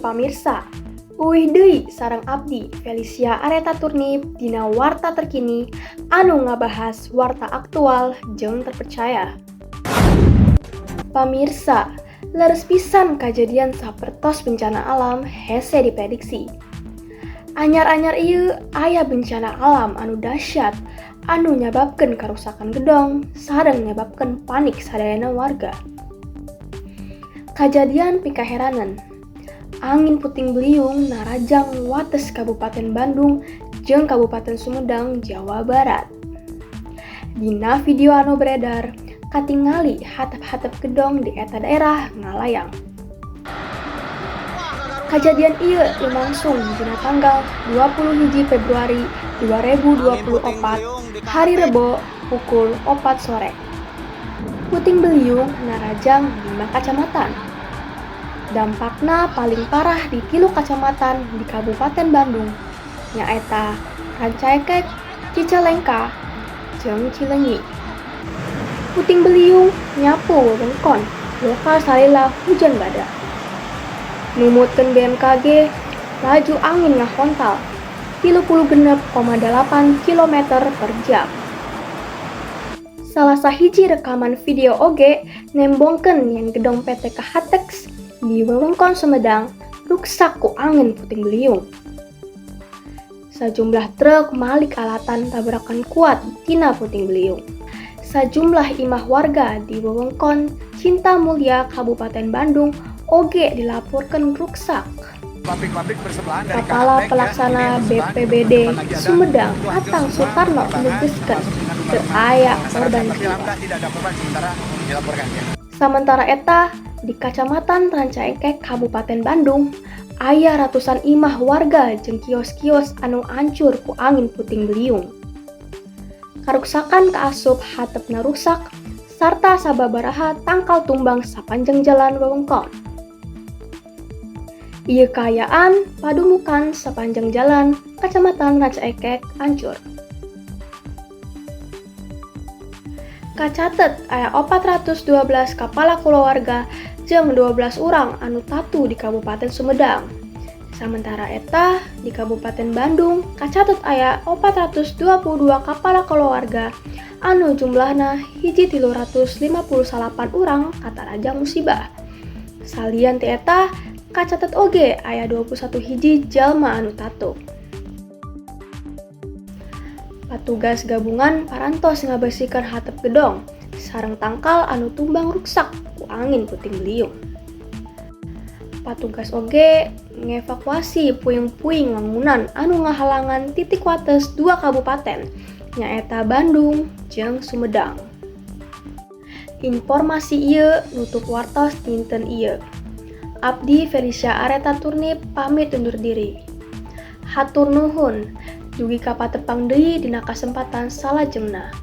pamirsa, uih deui sareng abdi Felicia Areta Turnip dina Warta Terkini anu ngabahas warta aktual jeung terpercaya. Pamirsa, leres pisan kajadian sapertos bencana alam hese diprediksi. Anyar-anyar ieu aya bencana alam anu dahsyat anu nyababkeun karusakan gedong sareng nyababkeun panik sadayana warga. Kajadian pikaheranan. Angin puting beliung narajang wates Kabupaten Bandung jeung Kabupaten Sumedang, Jawa Barat. Dina video anu beredar, katingali hatep-hatep gedong di eta daerah ngalayang. Kajadian ieu lumangsung dina tanggal 21 Februari 2024 hari Rebo pukul 4 sore. Puting beliung narajang 5 kacamatan. Dampakna paling parah di 3 kacamatan di Kabupaten Bandung, nyaeta Rancaekek, Cicalengka, jeung Cileunyi. Puting beliung nyapu wewengkon lokal salila hujan badak. Numutkeun BMKG, laju angin ngahontal 36,8 kilometer per jam. Salah sahiji rekaman video oge nembongkeun yen gedong PT Kahatex di wewengkon Sumedang ruksak ku angin puting beliung. Sajumlah truk malik alatan tabrakan kuat tina puting beliung. Sajumlah imah warga di wewengkon Cinta Mulia Kabupaten Bandung oge dilaporkeun ruksak. Pabrik-pabrik bersebelahan dari Kepala Kahatex, ya. Pelaksana Ini yang bersebelahan. BPBD Depan lagi ada Sumedang itu hancur Atang semua, Sutarno bahan, negeskeun termasuk dengan teu rumah-rumah aya masyarakat. korban Tapi jiwa. alhamdulillah tidak ada korban sementara dilaporkan ya. Samantara eta, di Kacamatan Rancaekek Kabupaten Bandung, aya ratusan imah warga jeung kios-kios anu ancur ku angin puting beliung. Karuksakan kaasup hatepna rusak sarta sababaraha tangkal tumbang sapanjang jalan wewengkon. Ieu kaayaan padumukan sapanjang jalan Kacamatan Rancaekek ancur. Kacatet aya 412 kapala kulawarga jeung 12 urang anu tatu di Kabupaten Sumedang. Samentara eta di Kabupaten Bandung kacatet aya 422 kapala kulawarga anu jumlahna 1.359 urang katarajang musibah. Salian ti eta kacatet oge aya 21 hiji jalma anu tatu. Patugas gabungan parantos ngabersihkeun hatep gedong sareng tangkal anu tumbang ruksak ku angin puting beliung. Patugas oge ngevakuasi puing-puing wangunan anu ngahalangan titik wates dua kabupaten, nyaeta Bandung jeung Sumedang. Informasi ieu nutup wartos dinten ieu. Abdi Felicia Areta Turnip pamit undur diri. Hatur nuhun, dugi ka patepang deui dina kasempatan salajengna.